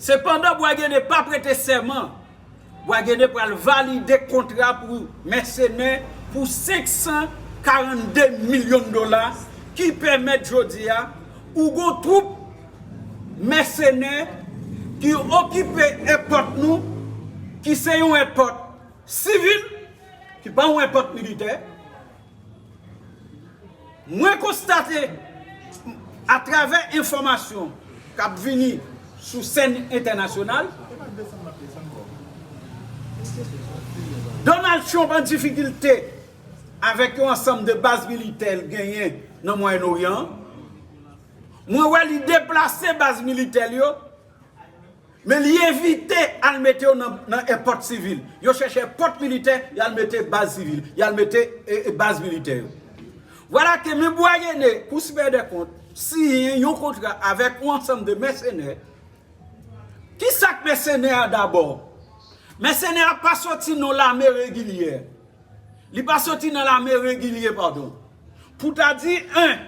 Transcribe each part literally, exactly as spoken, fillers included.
Sepandan, Bwa Gede pa prete sèman. Bwa Gede pral valide kontra pou mèsenè pou senk san karannde milyon dola, ki pèmèt jodi a ou gon twoup mèsenè ki okipe èpòt nou, ki se yon èpòt sivil, ki pa yon èpòt militè. Mwen konstate, atravè enfòmasyon k ap vini sou sèn entènasyonal, Donald Trump an difikilte avèk yon ansanm de baz militè l genyen nan Mwayen Oryan an. Mwen wè li deplase baz militè l yo, men li evite al mete yo nan, nan èpòt sivil. Yo chèche èpòt militè, y al mete baz sivil, y al mete e, e, baz militè yo. Vwala ke men Bwa Gede, Kou Siperyè dè Kont, siyen yon kontra avèk yon ansanm de mèsenè. Ki sa k mèsenè a dabò? Mèsenè a pa soti nan lame regilyè. Li pa soti nan lame regilye, padon. Pou ta di, en,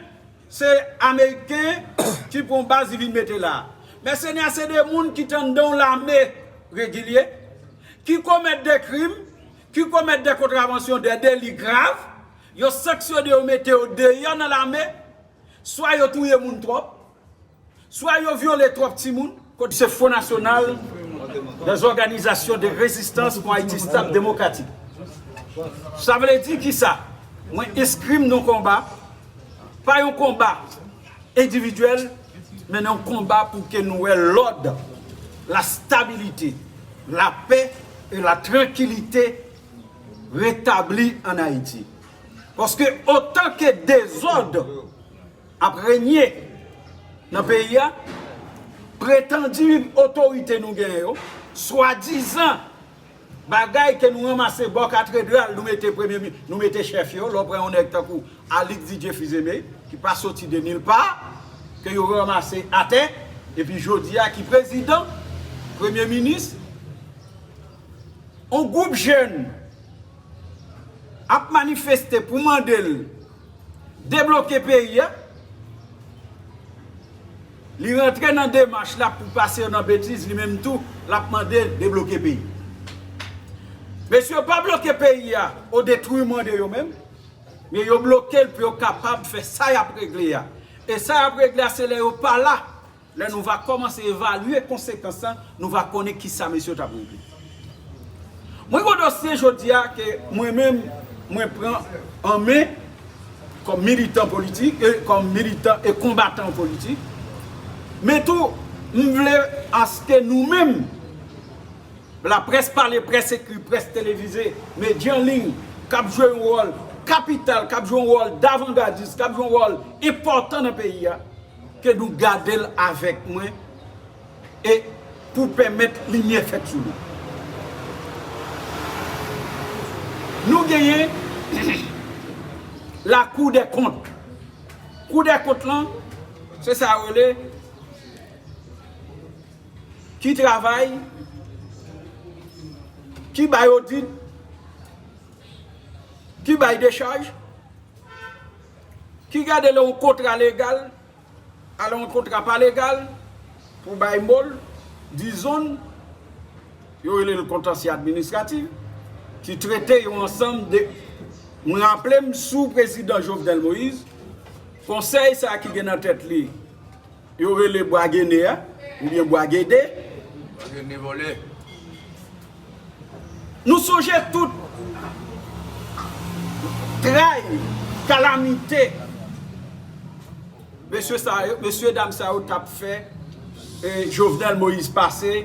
se Ameriken ki pran baz li vin mete la. Mèsenè a se de moun ki t anndan yon lame regilye, ki komèt de krim, ki komèt de kontravansyon, de deli grav, yo sanksyone yo, mete yo deyò nan lame, swa yo touye moun twòp, swa yo vyole twòp timoun. Kote se Fo Nasyonal dè Zòganizasyon de Rezistans pou Ayiti Stab Demokratik. Sa vle di ki sa? Mwen enskri m nan konba, pa yon konba endividyèl, men nan yon konba pou ke nou wè lòd, la stabilité, la paix et la tranquillité rétablie en Haïti. Paske otan ke dezòd ap renye nan peyi a, pretandi otorite nou genyen yo, swadizan bagay ke nou ranmase bò katedral, nou mete premye mi-, nou mete chèf yo, lè w pran yon nèg tankou Alix Didier Fils-Aimé, ki pa soti de nil pa, ke yo ranmase atè, epi jodi a ki prezidan, premye minis, yon gwoup jèn ap manifeste pou mande l debloke peyi a, li rantre nan demach la pou pase yo nan betiz, li menm tou, l ap mande debloke peyi. Mesye yo pa bloke peyi a o detwiman de yo menm, men yo bloke l pou yo kapab fè sa y ap regle a. E sa y ap regle a, se lè yo pa la, lè nou va kòmanse evalye konsekans lan, nou va konnen ki sa mesye yo t ap regle. Mwen gon dosye jodi a ke mwen menm, mwen pran an men kòm militan politik, e kòm militan e konbatan politik. Men tou, m vle aske nou menm, laprès pale, près ekri, près televize, medya an liy, k ap jwe yon wòl kapital, k ap jwe yon wòl davangadis, k ap jwe yon wòl enpòtan nan peyi a, ke nou gade l avèk mwen e pou pèmèt limyè fèt sou li. Nou genyen Lakou dè Kont. Kou dè Kont lan, se sa yo rele, ki travay, ki bay odit, ki bay dechaj, ki gade lè yon kontra legal, alè yon kontra pa legal, pou bay mo l, dizon, yo rele l kontansye administratif, ki trete yon ansanm de, mwen raple m sou prezidan Jovenel Moïse, konsèy sa a ki gen nan tèt li, yo rele Bwa Gene a, oubyen Bwa Gede. Bwa Gene vòlè. Nou sonje tout tray, kalamite mesye sa yo, mesye dam sa yo t ap fè, e, Jovenel Moïse pase,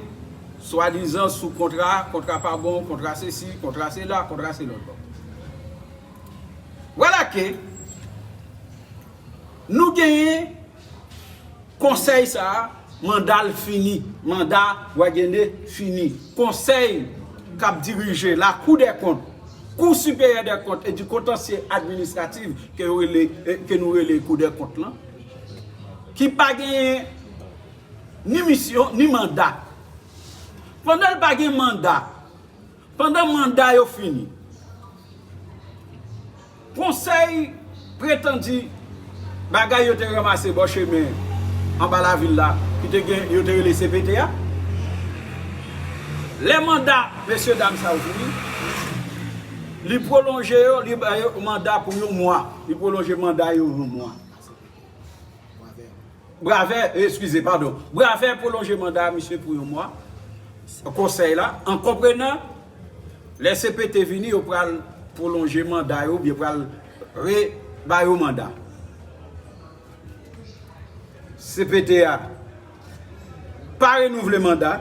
swadizan sou kontra, kontra pa bon, kontra sesi, kontra sela, kontra se lòt. Bon. Vwala ke nou genyen konsèy sa a, manda l fini, manda Bwa Gene fini. Konsèy k ap dirije Lakou dè Kont, Kou Siperyè dè Kont e di Kontansye Administratif ke yo rele, e, ke nou rele Kou dè Kont lan, ki pa genyen ni misyon, ni manda. Pandan l pa gen manda, pandan manda yo fini, konsèy pretandi bagay yo te ranmase bò chemen anba lavil la, ki te gen, yo te rele C P T a, Lè manda mesye dam sa yo fini, li pwolonje yo, li ba yo manda pou yon mwa. Li pwolonje manda yo yon mwa. Bravè, eskize, padon. Bravè pwolonje manda misye pou yon mwa. Konsèy la, an konprenan, lè C P T vini, yo pral pwolonje manda yo, oubyen pral re ba yo manda. C P T a pa renouvle manda.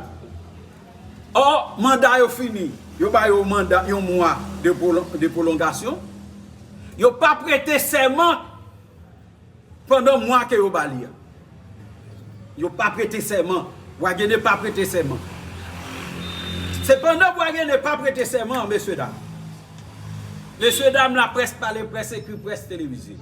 Ò, manda yo fini. Yo ba yo manda yon mwa de pwolon-, de pwolongasyon. Yo pa prete sèman pandan mwa ke yo ba li a. Yo pa prete sèman. Bwagene pa prete sèman. Sepandan, Bwagene pa prete sèman, mesye dam. Mesye dam, laprès pale, près ekri, près televize.